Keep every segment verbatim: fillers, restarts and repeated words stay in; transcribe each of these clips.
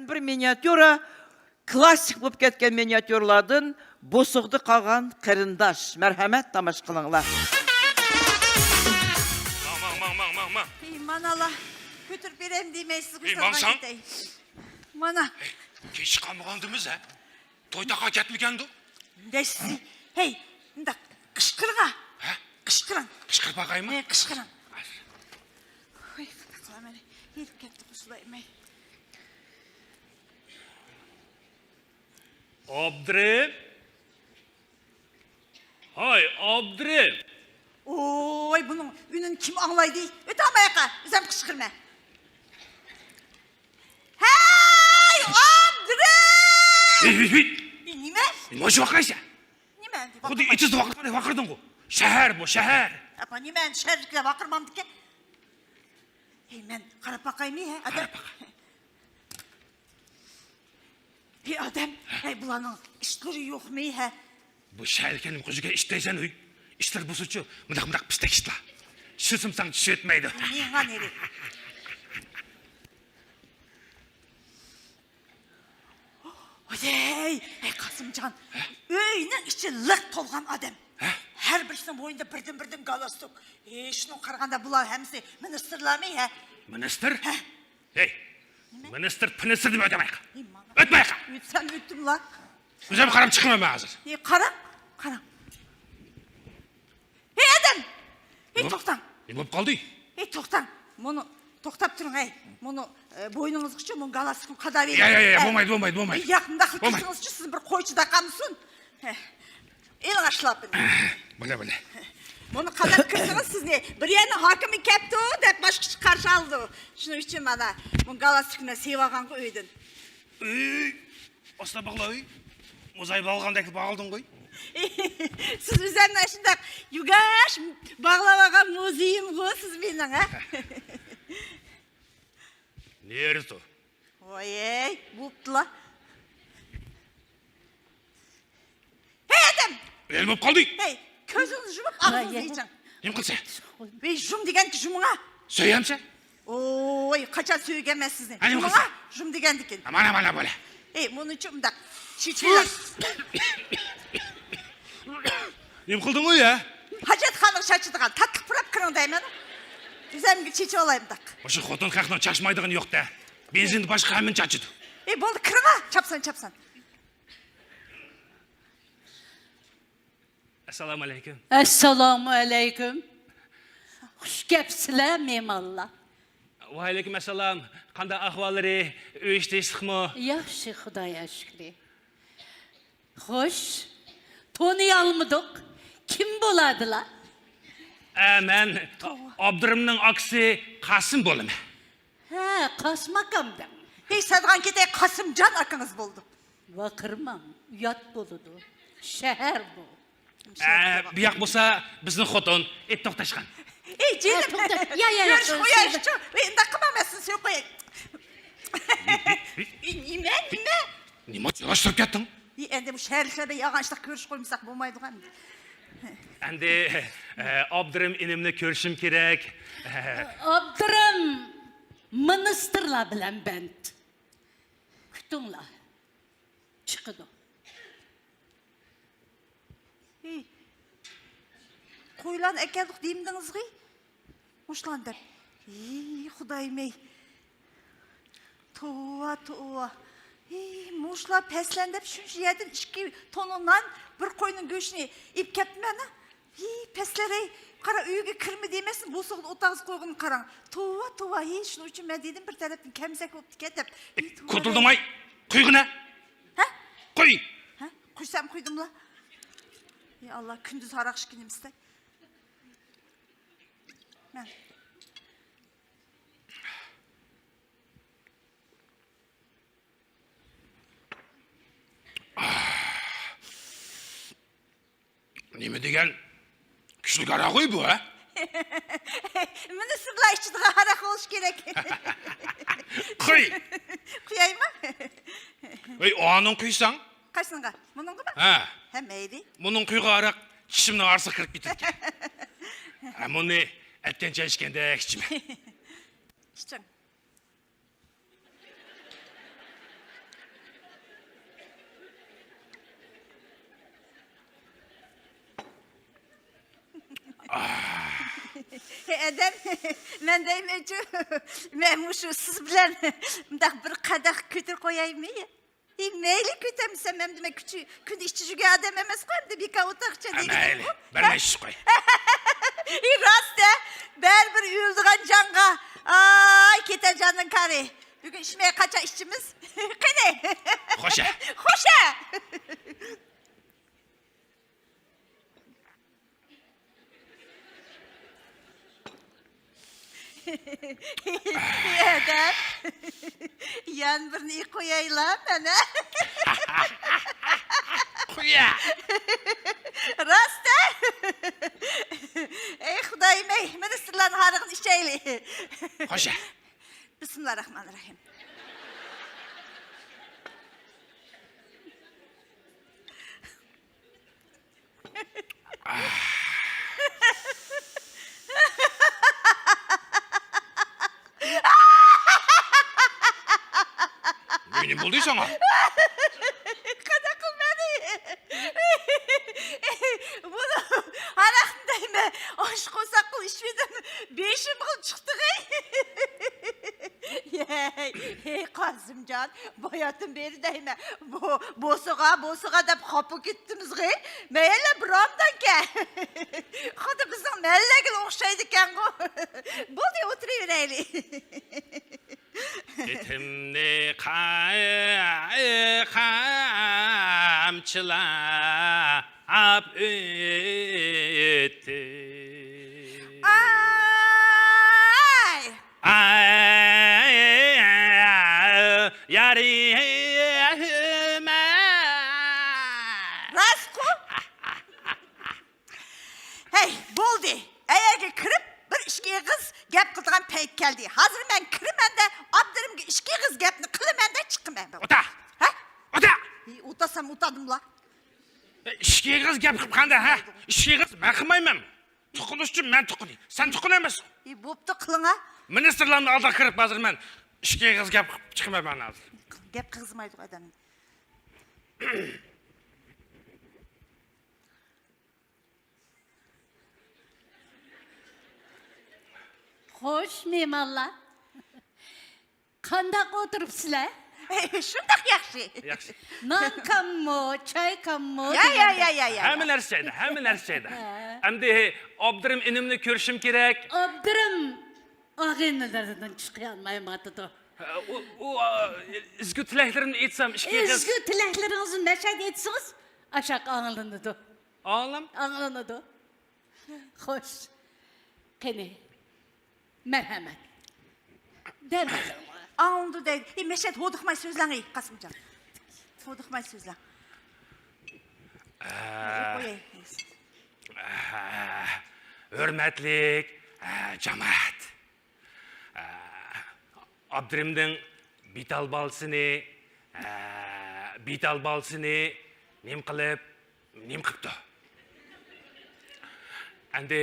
بىر مىنىاتيۇرا، كلاسسىك بولۇپ كەتكەن مىنىاتيۇرلاردىن بوسۇغىدا قالغان قېرىنداش. مەرھەمەت، تاماشا قىلىڭلار. ماڭ، ماڭ، ماڭ، ماڭ، ماڭ، ماڭ. ئېي، مانا لا، كۆتۈرۈپ بېرەي دېمەي سىزگە ئېي، سالغان ماڭساڭ. كېتەي. مانا. ئېي، كېچىكقان بولغاندىمىز، ھە؟ توي تاقا كەتمىگەندۇ؟ دەسسى. ھەي، مۇنداق قىچقىرىڭا. ھە؟ قىچقىرىڭ. قىچقىرىپ باقايمۇ؟ ھە، قىچقىرىڭ. ھازىر. ۋاي، خاتا قىلامەن. ھېرىپ كەتتى، قۇسۇلايمەن. ئابدۇرېھىم. ھاي، ئابدۇرېھىم. ۋوي، بۇنىڭ ئۈنىنى كىم ئاڭلايدۇ؟ ئۆتە ئالماياققا، ئۆزۈم قىچقىرىمەن. ھەي، ئابدۇرېھىم! ھېي، ھېي، ھېي! نېمە؟ نېمە ئىش ۋاقىرسەن؟ نېمە ئەمدى خۇددى ۋاقىرماي؟ ئېتىزدا ۋاقىرغاندەك ۋاقىردىڭغۇ. شەھەر بۇ، شەھەر. ئاپا، نېمە ئەمدى شەھەرلىكلەر ۋاقىرمامدىكەن؟ ھەي، مەن قاراپ باقايمۇ، ھە، ئادەم؟ قاراپ باقاي. ھەي، ئادەم، ھەي، بۇلارنىڭ ئىشلىرى يوقمۇ، ھە؟ بۇ شەھەرلىكلەرنىڭ قۇجىقى ئىش دەيسەن، ئۇي. ئىشلىرى بولسىچۇ، مۇنداق، مۇنداق پىستەك ئىشلار. شۇسۇمساڭ چۈشۈۋەتمەيدۇ. مېڭە نېرى. ۋاي، ھەي، قاسىمجان، ھە؟ ئۆينىڭ ئىچى لىق تولغان ئادەم. ھە؟ ھەر بىرسىنىڭ بوينىدا بىردىن-بىردىن گالستۇك. ھېي، شۇنىڭغا قارىغاندا بۇلار ھەممىسى مىنىستىرلارمۇ، ھە؟ مىنىستىر؟ ھە. ھەي، نېمە؟ مىنىستىر، پىنىستىر دېمە، ئۆتمەيقا. ھېي، مانا. ئۆتمەيقا. ئۆتسەم ئۆتتۈملا. ئۆزۈم قاراپ چىقىمەن مەن ھازىر. ھېي، قاراڭ، قاراڭ. ھەي، ئادەم! ھەي، نېمە؟ توختاڭ! نېمە بولۇپ قالدى؟ ھەي، توختاڭ! مۇنى توختاپ تۇرۇڭ، ھەي! مۇنى، ئە، بوينىڭىزغىچۇ مۇنى گالستۇكنى قاداۋېرىڭ. يا، يا، يا، ھە. بولمايدۇ، بولمايدۇ، بولمايدۇ. ھەي، ياق، مۇنداق قىلىپ بولمايدۇ. تۇرسىڭىزچۇ، سىزنى بىر قويچى داقامسۇن. ھە. ئېلىڭ ئاشلاپىنى. بولە، بولە. مۇنى قاداپ كىرسىڭىز، سىزنى بىر يەرنىڭ ھاكىمى كەپتۇ دەپ باشقىچە قارشى ئالىدۇ. شۇنىڭ ئۈچۈن مانا، مۇ گالستۇكنى سېلىۋالغانغۇ ئۆيدىن. ئۆي، ئاستا باغلا ئۆي. مۇزاي باغلىغاندەك باغلىدىڭغۇ. سىز ئۆزۈمنى شۇنداق يۇگاش باغلاۋالغان مۇزىيىمغۇ سىز مېنىڭ، ھە؟ نېرىسى؟ ۋاي، بوپتۇلا. ھەي، ئادەم! نېمە بولۇپ قالدى؟ ھەي، كۆزىڭىزنى يۇمۇپ، ئاغزىڭىزنى ئېچىڭ. نېمە قىلسا؟ ۋەي، يۇم دېگەندىكى يۇمۇڭا. سۆيەمسەن؟ ۋوي، قاچان سۆيگەنمەن سىزنى؟ ھە، نېمە قىلسا؟ يۇمۇڭا، يۇم دېگەندىكىن. ھە، مانا، مانا، مانا. ھەي، مۇنىچۇ مۇنداق. شىچىلار. نېمە قىلدىڭ ئۇ يا؟ ھاجەتخانىغا چاچىدىغان تاتلىق پۇراپ كىرىڭ دەيمەن. ئۆزۈمگە چېچىۋالاي مۇنداق. مۇشۇ خوتۇن خەقنىڭ چاچمايدىغىنى يوق-دە. بېنزىندا باشقا ھەممىنى چاچىدۇ. ئەي، بولدى، كىرىڭا، چاپسان، چاپسان. ئەسسالامۇ ئەلەيكۇم. ئەسسالامۇ ئەلەيكۇم. خۇش كەپسىلەر، مېھمانلار. ۋەئەلەيكۇم ئەسسالام. قانداق ئەھۋاللىرى؟ ئۆي ئىشى تىنچلىقمۇ؟ ياخشى، خۇدايغا شۈكرى. خوش، تونۇيالمىدۇق. كىم بولادىلا؟ ئە، مەن ئابدۇرېھىمنىڭ ئاكىسى قاسىم بولىمەن. ھە، قاسىم ئاكام دەڭ. ھېي، سادىغان كېتەي، قاسىمجان ئاكىڭىز بولدى. ۋارقىرىماڭ، ئۇيات بولىدۇ. شەھەر بۇ. ئە، بۇياق بولسا بىزنىڭ خوتۇن، ئېيت توختاشقان. ئەي، جېنىم. ھە، توختا. يا، يا، يا، كۆرۈشۈپ قويايلىچۇ. ئەي، ئۇنداق قىلماڭ، مەن سىزنى سۆيۈپ قوياي. ئەي، نېمە، نېمە؟ نېمە جىلاشتۇرۇپ كەتتىڭ؟ ئەي، ئەمدى بۇ شەھەرلىكلەر بىلەن يالغان ئىشتا كۆرۈشۈپ قويمىساق بولمايدىغۇ ئەمدى. ئەمدى، ئە، ئابدۇرېھىم ئىنىمنى كۆرۈشۈم كېرەك. ئابدۇرېھىم مىنىستىرلار بىلەن بەند. كۈتۈڭلار. چىقىدۇ. ھېي، قويلارنى ئەكەلدۇق دېمىدىڭىزغۇ؟ مۇشۇلارنى دەپ. ھېي، خۇدايىم ئەي. توۋا، توۋا. ھېي، مۇشۇلار پەسلەن دەپ شۇنچە يەردىن ئىككى تونا نان، بىر قوينىڭ گۆشىنى ئېلىپ كەپتىمەن. ھېي، پەسلەر ئەي. قارا، ئۆيگە كىرمە دېمەسمۇ، بوسۇغىدا ئولتۇرغۇزۇپ قويغىنىغا قاراڭ. توۋا، توۋا، ھېي، شۇنىڭ ئۈچۈن مەن دېدىم، بىر تەرەپتىن كەمزەك بوپتىكەن دەپ. ھېي، توۋا. كوتۇلدىماي، قويغىنە. ھە؟ قوي. ھە؟ قويسام قويدۇملا. يا ئاللا، كۈندۈز ھاراق ئىچكىنىمىزدە. مەن. نېمە دېگەن كۈچلۈك ھاراق غۇي بۇ، ھە؟ مىنىستىرلار ئىچىدىغان ھاراق بولۇشى كېرەك. قۇي! قۇيايمۇ؟ ۋەي، ئانىڭ قۇيساڭ. قايسىنىڭغا؟ مۇنىڭغىمۇ؟ ھە. ھە، مەيلى. مۇنىڭ قۇيغان ھاراق چىشىمنىڭ ئارىسىغا كىرىپ كېتىدىكەن. ھە، مۇنى ئەتكەنچە ئىچكەندەك ئىچىمەن. ئىچىڭ. تى ئادەم، مەن دەيمەنچۇ، مەن مۇشۇ سىز بىلەن مۇنداق بىر قەدەھ كۆتۈرۈپ قويايمۇ؟ ئى، مەيلى، كۆتەرمىسەم، ئەمدى مەن كۈچى، كۈندە ئىچى يۈگۈرگەن ئادەم ئەمەسقۇ، ئەمدى بىكار ئولتۇرغۇچە ھە، دېگىنىمغۇ. مەيلى، بىر نەچچە قوي. ئى، راست-ە، بەرىبىر ئۆلىدىغان جانغا. ئاي، كېتەر جاننىڭ كارى. بۈگۈن ئىچمەي قاچان ئىچىمىز؟ قېنى؟ خوشە. خوشە. ئادەم، يەنە بىرنى قويايلا مانا. قويە. راست-ە؟ ئەي خۇدايىم-ئەي، مىنىستىرلارنىڭ ھارىقىنى ئىچەيلى. خوشە. بىسمىللا راھمانىر راھىم. نېمە بولدى ساڭا؟ قانداق قىلمىدى؟ بۇنى ھاراقنى دەيمەن، ئاشۇ قورساققا ئىچىۋىدىم، بېشىمغا چىقتىغى. ھەي، ھەي، قاسىمجان، باياتىن بېرى دەيمەن، بو-، بوسۇغا، بوسۇغا دەپ خاپا كەتتىمىزغى. مەيلى، بىر ئامدانكەن. خۇددى بىزنىڭ مەللەگىلا ئوخشايدىكەنغۇ. بولدى، ئولتۇرۇۋېرەيلى. ئېتىمنى قا-، قامچىلاپ ئۆتتى. ئاي! ئاي، يارىمەن. راستقۇ؟ ھەي، بولدى. ئەيەرگە كىرىپ، بىر ئىككى ئېغىز گەپ قىلىدىغان پەيت كەلدى. ھازىر مەن كىرىمەن-دە، ئابدۇرۇمغا ئىككى ئېغىز گەپنى قىلىمەن-دە، چىقىمەن. ئوتا! ھە؟ ئوتا! ئى، ئوتاسام ئوتادىملا. ئىككى ئېغىز گەپ قىلىپ قانداق، ھە؟ ئىككى ئېغىز مەن قىلمايمەن. تۇغقۇن ئۈچۈن مەن تۇغقىنى، سەن تۇغقۇن ئەمەس. ئى، بوپتۇ، قىلىڭا. مىنىستىرلارنىڭ ئالدىغا كىرىپ ھازىر مەن ئىككى ئېغىز گەپ قىلىپ چىقىمەن مەن ھازىر. گەپ قىلغۇزمايدۇ ئادەمنى. خوش، مېھمانلار. قانداق ئولتۇرۇپسىلەر؟ شۇنداق ياخشى. ياخشى. نان كاممۇ، چاي كاممۇ يا، يا، دېگەندەك. يا، يا، يا، يا. ھەممە نەرسە جايىدا، ھەممە نەرسە جايدا. ھە. ئەمدى ئابدۇرىم ئىنىمنى كۆرۈشۈم كېرەك. ئابدۇرىم ئاغىنىلىرىدىن چىقىيالمايۋاتىدۇ. ئۇ، ئۇ، ئىزگۈ تىلەكلىرىمنى ئېيتسام، ئىككى قىز. ئىزگۈ تىلەكلىرىڭىزنى مەشەدە ئېيتسىڭىز، ئاشاق ئاڭلىنىدۇ. ئاڭلام؟ ئاڭلىنىدۇ. خوش. قېنى، مەرھەمەت. دەم ئېلىڭلار. ئاڭلىنىدۇ دەيدۇ. ئى، مەشەد، ھودۇقماي سۆزلەڭ، ئى، قاسىمجان. ھودۇقماي سۆزلەڭ. ئە، قوياي. ئە، ھۆرمەتلىك، ئە، جامائەت. ئابدۇرېھىمنىڭ بىتال بالىسىنى، بىتال بالىسىنى نېمە قىلىپ، نېمە قىپتۇ؟ ئەمدى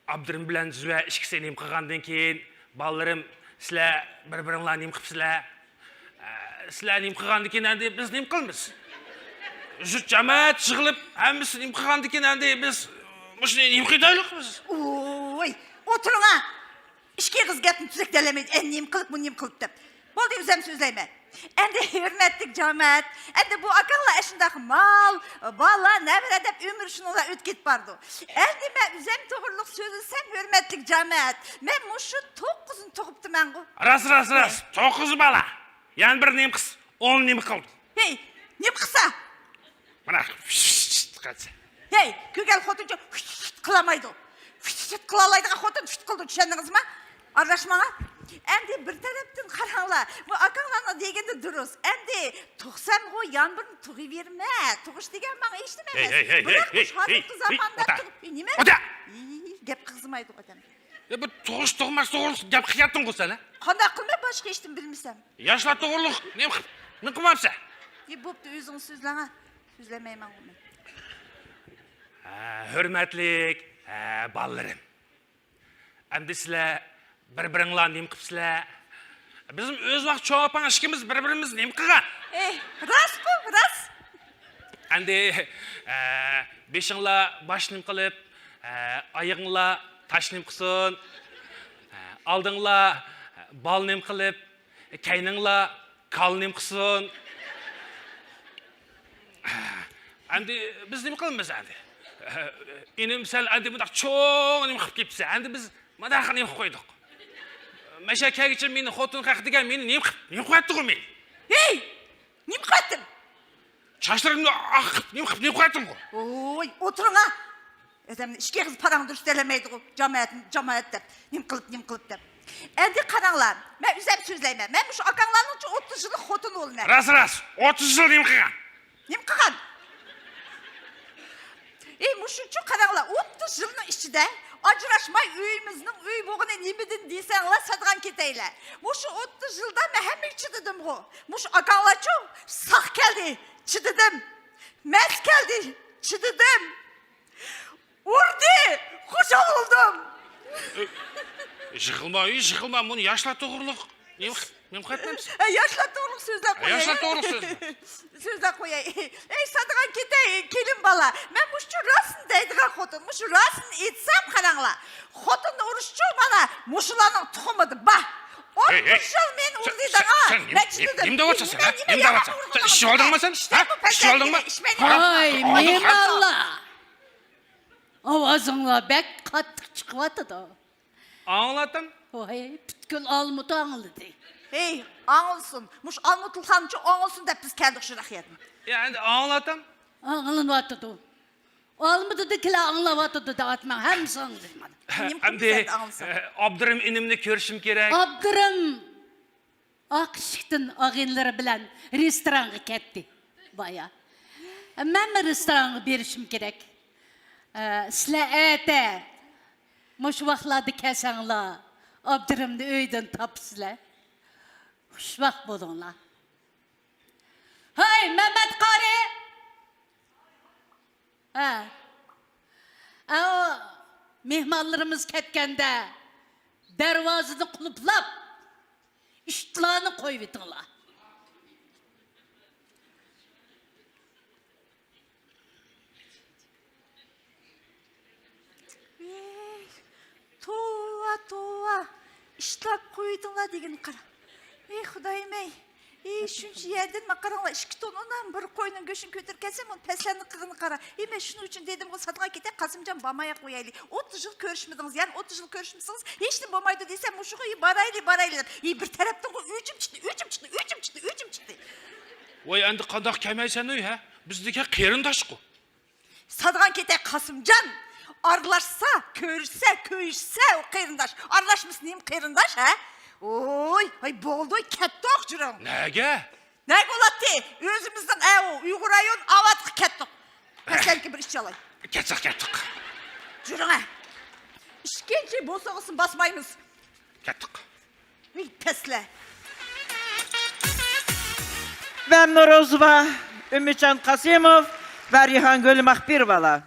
ئابدۇرېھىم بىلەن زۇۋە ئىككىسى نېمە قىلغاندىن كېيىن، بالىلىرىم، سىلەر بىر-بىرىڭلار نېمە قىپسىلەر؟ سىلەر نېمە قىلغاندىن كېيىن ئەمدى بىز نېمە قىلىمىز؟ شۇ جامائەت يىغىلىپ، ھەممىسى نېمە قىلغاندىن كېيىن، ئەمدى بىز مۇشۇنى نېمە قىلايلىق بىز؟ ۋوي، ئولتۇرۇڭا! ئىككى ئېغىز گەپنى تۈزۈك دەلەيمەيدۇ، ئەنە نېمە قىلىپ، بۇ نېمە قىلىپ دەپ. بولدى، ئۆزۈم سۆزلەيمەن. ئەمدى ھۆرمەتلىك جامائەت، ئەمدى بۇ ئاكاڭلار ئاشۇنداق مال، بالا، نەۋرە دەپ ئۆمرى شۇنىڭ بىلەن ئۆتۈپ كېتىپ بارىدۇ. ئەمدى مەن ئۆزۈم توغرۇلۇق سۆزلىسەم، ھۆرمەتلىك جامائەت، مەن مۇشۇ توققۇزنى تۇغۇپتىمەنغۇ. راست، راست، راست. توققۇز بالا. يەنە بىر نېمە قىلسا، ئون نېمە قىلدى؟ ھەي، نېمە قىلسا؟ مانا، قىلسا. ھەي، كۆرگەن خوتۇنچۇ قىلالمايدۇ. قىلالايدىغان خوتۇن قىلىدۇ، چۈشەندىڭىزما؟ ئارىلاشماڭا. ئەمدى بىر تەرەپتىن قاراڭلار، بۇ ئاكاڭلارنىڭ دېگىنى دۇرۇس. ئەمدى تۇغسامغۇ يەنە بىرنى تۇغۇۋېرىمەن. تۇغۇش دېگەن ماڭا ھېچنېمە ئەمەس. ھەي، ھەي، ھەي، بىراق ھەي، مۇشۇ ھەي، ھازىرقى ھەي، زاماندا ئوتا. تۇغۇپ، ئى، نېمە؟ ئوتا. ئى، گەپ قىلغۇزمايدۇ ئادەم. يا، بۇ تۇغۇش تۇغماس توغرۇلۇق گەپ قىلىۋاتتىڭغۇ سەن، ھە؟ قانداق قىلىمەن، باشقا ھېچنېمە بىلمىسەم. ياشلار توغرۇلۇق نېمە قىپ-، نېمە قىلمامسەن؟ يا، بوپتۇ، ئۆزۈڭ سۆزلەڭە. سۆزلەمەيمەنغۇ مەن. ھە، ھۆرمەتلىك، ھە، بالىلىرىم. ئەمدى سىلەر بىر-بىرىڭلار نېمە قىپسىلەر؟ بىزمۇ ئۆز ۋاقىت چوپان ئىككىمىز بىر-بىرىمىز نېمە قىلغان؟ ئېھ، راستقۇ، راست. ئەمدى، ئە، بېشىڭلار باش نېمە قىلىپ، ئە، ئايىغىڭلار تاش نېمە قىلسۇن؟ ئالدىڭلار بال نېمە قىلىپ، كەينىڭلار كال نېمە قىلسۇن؟ ئەمدى بىز نېمە قىلىمىز ئەمدى؟ ئىنىم، سەن ئەمدى مۇنداق چوڭ نېمە قىلىپ كېتىپسەن. ئەمدى بىز مانداق نېمە قىلىپ قويدۇق. مەشە كەلگۈچە مېنى خوتۇن ھەققى دېگەن مېنى نېمە قىلىپ، نېمە قىلىۋەتتىغۇ مېنى؟ ھېي! نېمە قىلىۋەتتىم؟ چاچلىرىمنى ئاقىتىپ، نېمە قىلىپ، نېمە قىلىۋەتتىمغۇ؟ ۋوي، ئولتۇرۇڭا! ئادەمنى ئىككى ئېغىز پاراڭ دۇرۇس دېيەلمەيدىغۇ، جامائەت، جامائەت دەپ، نېمە قىلىپ، نېمە قىلىپ دەپ. ئەمدى قاراڭلار، مەن ئۆزۈم سۆزلەيمەن. مەن مۇشۇ ئاكاڭلارنىڭچۇ ئوتتۇز يىللىق خوتۇن ئوغلىمەن. راست، راست. ئوتتۇز يىل نېمە قىلغان؟ نېمە قىلغان؟ ئى، مۇشۇچۇ قاراڭلار، ئوتتۇز يىلنىڭ ئىچىدە ئاجراشماي ئۆيىمىزنىڭ ئۆي بوغىنى نېمىدىن دېسەڭلار ساتىدىغان كېتەيلى. مۇشۇ ئوتتۇز يىلدا مەن ھەممىگە چىدىدىمغۇ. مۇشۇ ئاكاڭلارچۇ ساق كەلدى، چىدىدىم. مەس كەلدى، چىدىدىم. ئۇردى، خۇشال بولدۇم. يىغلىما، يىغلىما، بۇنى ياشلار توغرۇلۇق نېمە، نېمە قىلىۋاتىمىز؟ ئە، ياشلار توغرۇلۇق سۆزلەپ قوياي. ياشلار توغرۇلۇق سۆزلەپ. سۆزلەپ قوياي. ئەي، ساتىدىغان كېتەي، كېلىن بالا. مەن مۇشۇ راستنى دەيدىغان خوتۇن. مۇشۇ راستنى ئېيتسام، قاراڭلار. خوتۇننى ئۇرۇشچۇ مانا مۇشۇلارنىڭ تۇخۇمىدا بار. ئوتتۇز يىل مېنى ئۇردى دەڭا. نەچچە دېدىم. نېمە دەۋاتسەن سەن؟ نېمە دەۋاتسەن؟ سەن ئىچىپ ئالدىڭمۇ سەن؟ ھە؟ ئىچىپ ئالدىڭمۇ؟ ھاي، مېھمانلار! ئاۋازىڭلار بەك قاتتىق چىقىۋاتىدۇ. ئاڭلاتام. ۋاي، پۈتكۈل ئالمۇتا ئاڭلىدى. ھەي، ئاڭلىسۇن. مۇشۇ ئالمۇتىلىخانچۇ ئاڭلىسۇن دەپ بىز كەلدۇق شۇنداق يەردىن. يا، ئەمدى ئاڭلاتام. ئاڭلىنىۋاتىدۇ. ئالمۇتىدىكىلەر ئاڭلاۋاتىدۇ دەۋاتماڭ. ھەممىسى ئاڭلىدى مانا. ئەمدى ئابدۇرېھىم ئىنىمنى كۆرۈشۈم كېرەك. ئابدۇرېھىم ئاق ئىشىكتىن ئاغىنىلىرى بىلەن رېستورانغا كەتتى. بايا. مەنمۇ رېستورانغا بېرىشىم كېرەك. ئە، سىلەر ئەتە مۇشۇ ۋاقىتلاردا كەلسەڭلار، ئابدۇرېھىمنى ئۆيدىن تاپىسىلەر. خۇشۋاق بولۇڭلار. ھاي، مەمەت قارى! ھە. ئەو، مېھمانلىرىمىز كەتكەندە، دەرۋازىنى قۇلۇپلاپ، ئىتلارنى قويۇۋېتىڭلار. ۋەي، توۋا، توۋا، ئىشلەپ قويدۇڭلار دېگىنىگە قارا. ئەي، خۇدايىم ئەي، ئەي، شۇنچە يەردىن، ما قاراڭلار، ئىككى توننىنىڭ بىر قوينىڭ گۆشىنى كۆتۈرۈپ كەلسەم، ئۇنى پەسلەرنى قىلغىنىغا قارا. ئەي، مەن شۇنىڭ ئۈچۈن دېدىمغۇ، ساتىغا كېتەي، قاسىمجان، بارماياق قويايلى. ئوتتۇز يىل كۆرۈشمىدىڭىز، يەنە ئوتتۇز يىل كۆرۈشمىسىڭىز، ھېچنېمە بولمايدۇ دېسەم، مۇشۇغا، ئەي، بارايلى، بارايلى دەپ. ئەي، بىر تەرەپتىنغۇ ئۆچۈم چىقتى، ئۆچۈم چىقتى، ئۆچۈم چىقتى، ئۆچۈم چىقتى. ۋاي، ئەمدى قانداق كەلمەيسەن ئۆي، ھە؟ بىز دېگەن قېرىنداشقۇ. ساتىدىغان كېتەي قاسىمجان، ئارىلاشسا، كۆرۈشسە، كۆيۈشسە ئۇ قېرىنداش. ئارىلاشمىسا نېمە قېرىنداش، ھە؟ ۋوي، ۋاي، بولدى، كەتتۇق، جۈرۈڭ. نەگە؟ نەگە بولاتتى؟ ئۆزىمىزنىڭ ئەۋۇ ئۇيغۇر رايون ئاۋاتقا كەتتۇق. پەسلەنكى بىر ئىچىۋالاي. كەتسەك كەتتۇق. جۈرۈڭە. ئىككىنچى بوسۇغىسىنى باسمايمىز. كەتتۇق. ۋىي، پەسلە. مەمنۇن روزىۋا، ئۈمىدجان قاسىموف ۋە رەيھانگۈل ماخپىروۋالار.